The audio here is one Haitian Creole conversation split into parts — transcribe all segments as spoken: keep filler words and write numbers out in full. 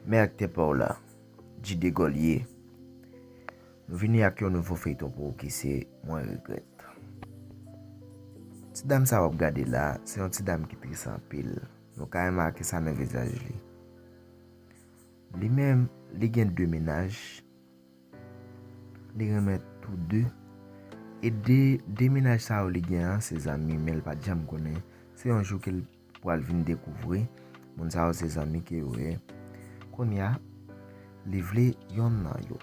Men aktè pa w la, Jide Gòlye. Nou vini ak yon nouvo feyton pou ou ki se Mwen Regrèt. Ti dam sa w ap gade la, se yon ti dam ki tris anpil. Nou ka remake sa nan vizaj li. Li menm, li gen de mennaj. Li renmen tou de. E de, de mennaj sa yo li gen an, se zanmi, men l pa t janm konnen. Se yon jou ke l pral vin dekouvri moun sa yo se zanmi ke yo ye. Kounye a, li vle yonn nan yo.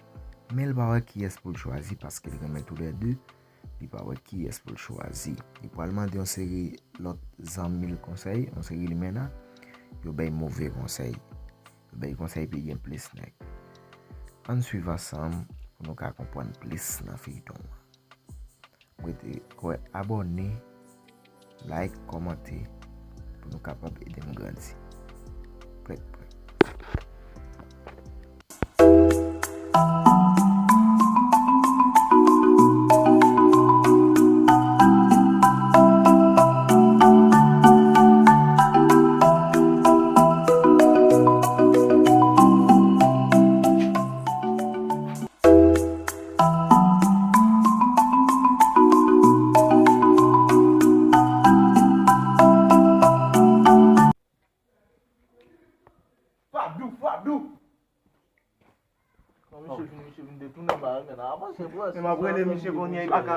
Men l pa wè kiyès pou l chwazi paske l renmen toulède. Li pa wè kiyès pou l chwazi. Li pral mande yon seri lòt zanmi l konsèy, yon seri limena. Yo bay move konsèy. Yo bay konsèy pou gen plis nèg. Ann swiv ansanm pou nou ka konprann plis nan feyton an. Mwen te kwè abòne, like, kòmante pou nou kapab ede m grandi. Prèt, prèt. Fadou, Fadou! Bon, misye vin, misye vin detounen bagay, men avanse, bro. Men m ap rele misye kounye a, li pa ka,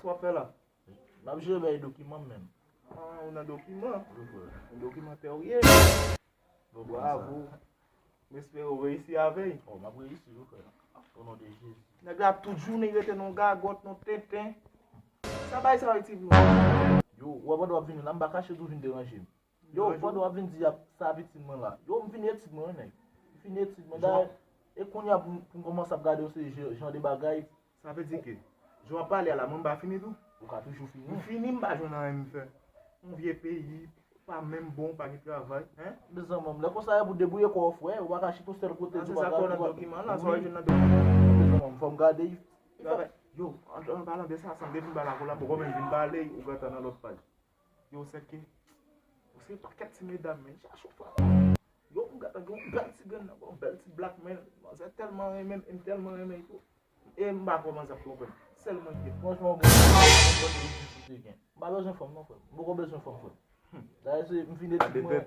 sa w ap fè la? M ap jere bay dokiman m, menm. Ah, ou nan dokiman? Wi, frè. Yon dokimantè ou ye. Bon, bravo. M espere w reyisi avè l. Oh, m ap reyisi, wi, frè. O non de Jezi. Nèg la tout jounen rete nan gagòt, nan tenten. Sa bay sa, ti vre. Yo, w ap, w ap vini la, m pa kache tou vin deranje m. Yo, pandan w ap vin di ap sa pitit mwen la. Yo, m fini etid mwen, wi, nèg. M fini etid mwen. Dayè, e kounye a pou m, pou m kòmanse ap gade yon seri jan, jan de bagay. Sa vle di ke, jan w ap pale a la, mwen m pa fini tou? Ou ka toujou fini. M fini, m pa jwenn anyen m fè. Yon vye peyi, pa menm bon, pa gen travay, en? Mezanmi, lè konsa, e pou debouye kò w, frè. Ou pa ka chita yon sèl kote, di w pa travay. Sa se sa k nan dokiman la, sa w jwenn nan dokiman. Mezanmi, fò m gade. Yo, an, an palan de sa, sa m te vin pale ak ou la, poko menm vin pale, ou gentan nan lòt paj. Yo, sèke, ou se pakèt ti medam, men chache yon fanm. Yo, m gentan gen yon bèl ti grenn nan, yon bèl ti black, men manzè tèlman renmen m, e m tèlman renmen l tou. E m pa kwè manzè ap twonpe m. Sèl mwen ki. Franchman, bon, m pa bezwen fanm non, frè m. M poko bezwen fanm, frè m. Dayè, se, m fin etid mwen.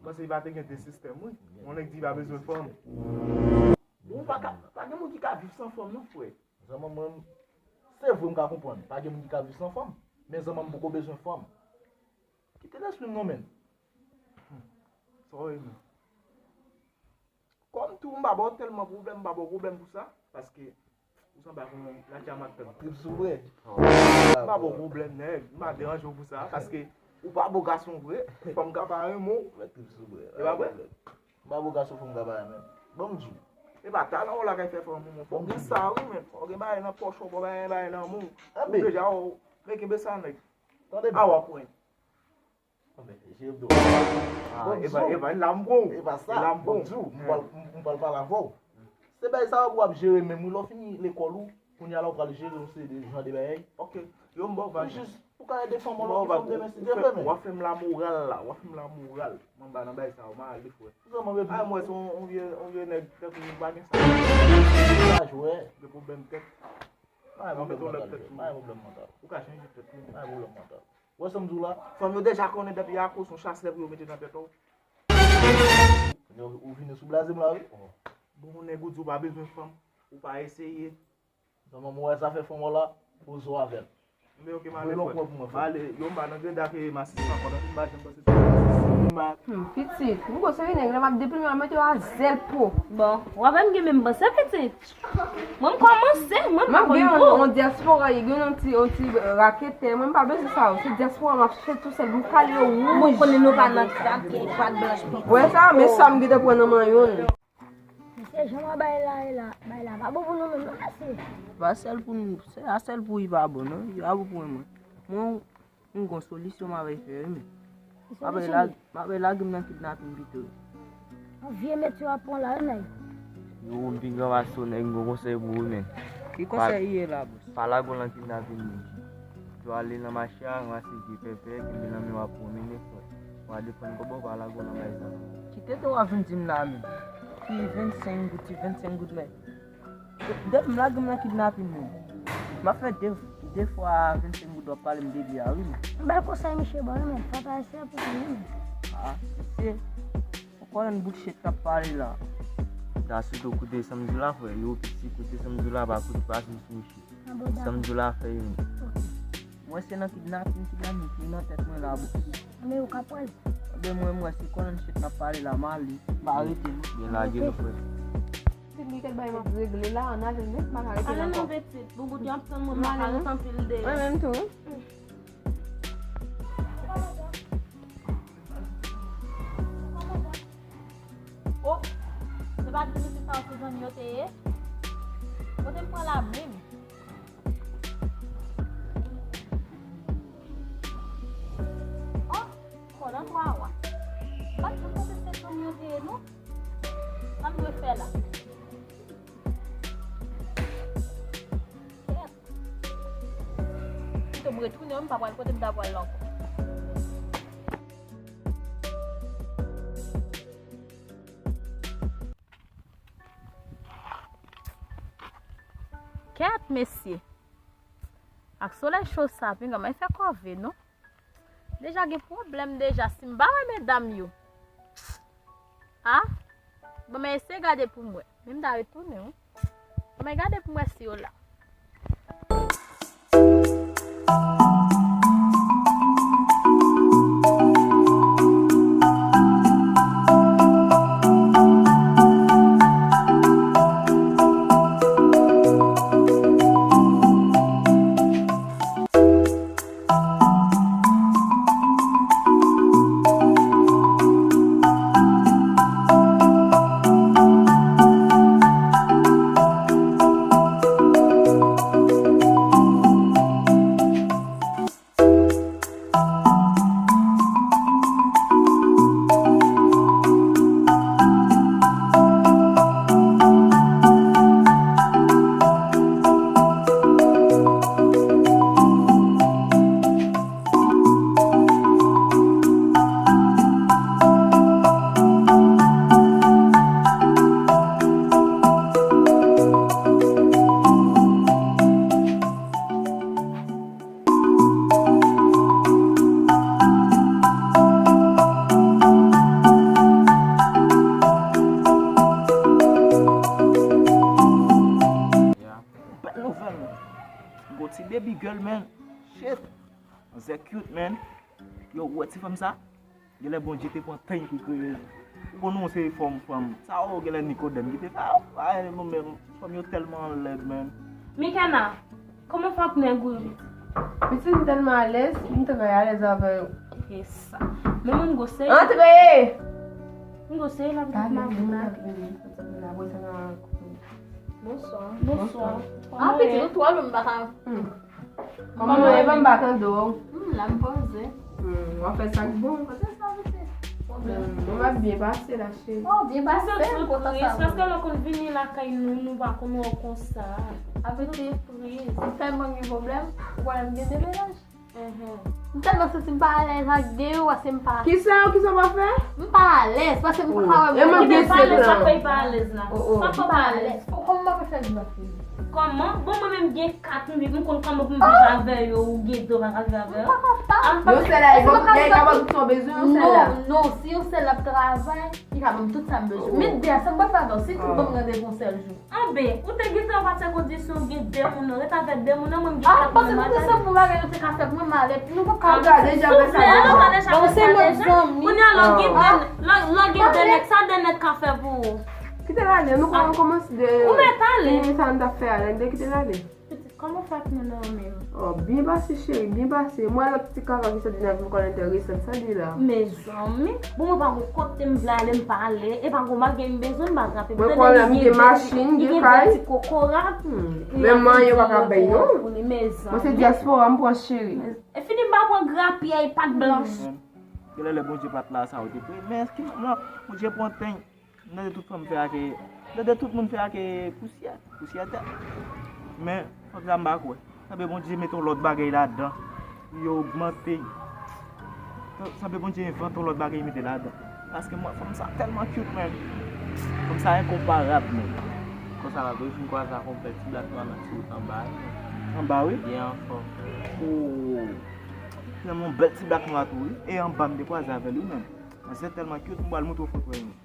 Paske li pa te gen de sistèm, wi. Yon nèg di li pa bezwen fanm. Ou pa ka, pa gen moun ki ka viv san fanm non, frè. Zanmi mwen, se vre m ka konprann, pa gen moun ki ka viv san fanm, men zanmi m poko bezwen fanm. Kite lespri m non, menn. Sa w renmen? Kòm tou, m pa ba w tèlman pwoblèm, m pa ba w pwoblèm pou sa, paske ou sanble ak yon latyamak tèt. Trip sou vre. M pa ba w pwoblèm, nèg, m pa deranje w pou sa, paske ou pa bo gason vre, fanm ka pa renmen w. Trip sou vre. E pa vre? M pa bo gason fanm ka pa renmen. Ban m di w. E pa talan w la k ap fè fanm renmen w. Fò w gen sa, wi, men. Fò w gen bagay nan pòch ou, fò w gen bagay nan men w. Ou deja, w, men kenbe sa, nèg. Tande byen. A, w ap pran. Anben, jere m dou. Ah, e pa, e pa, e la m pran w. E pa sa. E la m pran w. Ban m di w, m pral, m, m pral pale avè w. Se bagay sa yo pou w ap jere menm, wi, lè w fini lekòl ou, kounye a la w pral jere yon seri de jan de bagay. Ok. Yo, m ba w vag. Jis pou ka ede fanm ou la, ki fanm demen, si Dye vle, men. W ap fè m lamoral la, w ap fè m lamoral. Mwen m pa nan bagay sa yo, m ale, frè. Zanmi m, epi. Ah, mwen se yon, yon vye, yon vye nèg, tankou m pa gen sa. Sa jwè. Gen pwoblèm tèt. Pa gen pwoblèm mantal, pa gen pwoblèm mantal. Ou ka chanje tèt ou. Pa gen pwoblèm mantal. Ou wè sa m di w la? Fanm yo deja konnen depi a koz yon chas lè pou yo mete nan tèt ou. Ou, ou vini sou blaze m la, wi. Bon, nèg ou di w pa bezwen fanm, ou pa eseye. Zanmi m, ou wè zafè fanm ou la, poze w avè l. Men ok, m ale, frè. M ale, yo, m pa nan greda ke m asistan, pandan m pa janm panse se asistan. Hmm, pitit, m gwo seri nèg, lè m ap deprime, m ap mete yo a zèl po. Bon, w avè m gen menm panse, pitit. Mwen, m kòmanse, mwen, m pa konn bon. Yon dyaspora, gen yon ti, yon ti raketè, mwen, m pa bezwen sa yo. Se dyaspora, m ap fè tou sèl, m kale yo wouj. Mwen konnen nou pa nan kake, pa blanch, pitit. Wè sa, men sa m gentan pran nan manyon l. Mesye, jan w ap bay la, e la, bay la pa bon pou nou menm non, mesye. Pa sèl pou nou, se a sèl pou li pa bon non, li pa bon pou mwen. Mwen, m gon solisyon m avèk fè wi men. M ap lage, m ap lage m nan kidnapin pito. Yon vye metye w ap pran la wi nèg. Yo, m pi gran pase w nèg, m gon konsèy pou ou men. Ki konsèy li ye la, bòs? Pa lage w nan kidnapin non. Yo ale nan mache a, ranmase vye pèpè, kenbe nan men w ap pwonmennen frè. W a depann kòbò, pa lage w nan bagay sa. Ki tenten w ap vin di m la menm? Ti vennsenk goud, ti vennsenk goud, men. Depi m lage m nan kidnapin, men. M ap fè de, de fwa vennsenk goud w ap pale m de li a, wi, men. Bèl konsèy misye ban wi, men. Papa, se pou mwen, men. Ah, se, se. Ou konnen bout shit k ap pale la. Da sitou koute sa m di w la, frè. Yo piti, koute sa m di w la, pa koute pa sou misye. Sa m di w la fè youn. Mwen se nan kidnapin, kidnapin ki nan tèt mwen la, bro. Men ou ka pran l. Ebyen mwen, mwen se konnen shit n ap pale la, m ale, m pa rete non. Byen lage nou, frè. Pitit li kèt bay m ap regle la, ann ale l, men m pa ka rete la ankò. Ale non, pitit, boubout yo ap tann mwen, m pa ka rete anpil deyò. Mwen menm tou. Oh, se pa di misye sa yo se zanmi yo te ye? Kote m pran la menm? Oh, kòd an twa wa. Bat pou kote se zanmi yo te ye, non? Sa m dwe fè la? Kèt. Pito m retounen, m pa pral kote m ta pral la ankò. Kèt, mesye. Ak solèy cho sa, pinga, mwen fè kòve, non? Deja gen pwoblèm deja, si m pa wè medam yo. A? Bon, mwen eseye gade pou m wè. Men m ta retounen, wi. Bon, mwen gade pou m wè si yo la. Bèl nouvèl, man. Gon ti baby girl, man. Shit. Manzè cute, man. Yo, ou wè ti fanm sa? Genlè Bondye te pran tan pou l kreye l. Ou konn ou se fanm, fanm. Sa ou genlè Nikodèm ki te fè a. Ay, nou menm, fanm yo tèlman lèd, man. Mikena, kòman fè ak nèg ou yo? Pitit, m tèlman alèz, m trè alèz avè yo. E sa. Men mwen m gosye. Antre! M gosye la, pitit, m ap vin la. Bonswa. Bonswa. Ah, pitit, ou twò lwen, m pa ka. Kòman w ye? Ban m bat an do w. Hmm, la m poze. Hmm, w ap fè sa k bon. Kote sa, pitit? Pwoblèm. Hmm, mwen m ap byen pase la, cheri. Oh, byen pase, m kontan sa. Paske lè w konn vini lakay nou, nou pa konn wè w konsa. A, pitit, m tèlman gen pwoblèm, ou kwè m gen de mennaj? Mhm. M tèlman santi m pa alèz ak de yo, paske m pa. Kisa, kisa w pa fè? M pa alèz, paske m pa ka wè. E mwen gen senk lan. Sa fè pa alèz la. Oh, oh. Sa fè pa alèz. Kòman m ap fè di m ap fini? Kòman? Bon, mwen menm gen kat, m viv, m konn kòman pou m viv avè yo, ou gen de, ou pa ka viv avè yo. Yon sèl la, e bon, lè e ka ban tout sa w bezwen, yon sèl la. Non, non, si yon sèl la ap travay, li ka ban m tout sa m bezwen. Men de a, sa m pral fè avè w, si tout ban m randevou yon sèl jou. Anben, ou te gentan pati ak kondisyon w gen de moun nan, ret avè de moun nan, mwen m gen kat moun nan, m pa ka. Ah, paske nou te sanble bagay nou te ka fè pou mwen, m ale, nou pa ka. Gade, jan fè sa deja. Bon, se lòt zanmi. Kounye a, lè w gen de, lè, lè w gen de nèg, sa de nèg ka fè pou ou? Kite l ale, nou pa kòmanse de. Ou mèt ale. Fini sa nou t ap fè a, de kite l ale. Pitit, kòman w fè ak moun nan menm? Oh, byen pase, cheri, byen pase. Mwen, lòt ti kaka ki sot vin avè m kòlentè resan, sa li la. Mezanmi, bon, mwen pa gon kote m vle ale, m pa ale. E pa gon bagay m bezwen, m pa trape. Mwen konnen m gen machin, gen kay. Gen ti kokorat. Hmm. Men mwen, yo pa ka bay, non. Mwen se dyaspora, m pran cheri. E fini m pa pran grapyèy, pat blanch. Genlè lè Bondye pa t la, sa ou te pre. Men èske m la, Bondye pran tan. M tande tout fanm fè ak, m tande tout moun fè ak pousyè, pousyè tèt. Men, fòk sa m pa kwè. Sanble Bondye mete yon lòt bagay ladan. Yo ogmante. Sanble Bondye envante yon lòt bagay mete ladan. Paske mwen, fanm sa tèlman cute, man. Kòm sa enkonparab menm. Konsa la tou, fin kwaze ak yon bèl ti blak nwa nan ti wout anba. Anba wi? Byen anfòm. Oh. Nan yon bèl ti blak nwa tou wi. E anba m te kwaze avè l wi menm. Manzè tèlman cute, m pral montre w foto l.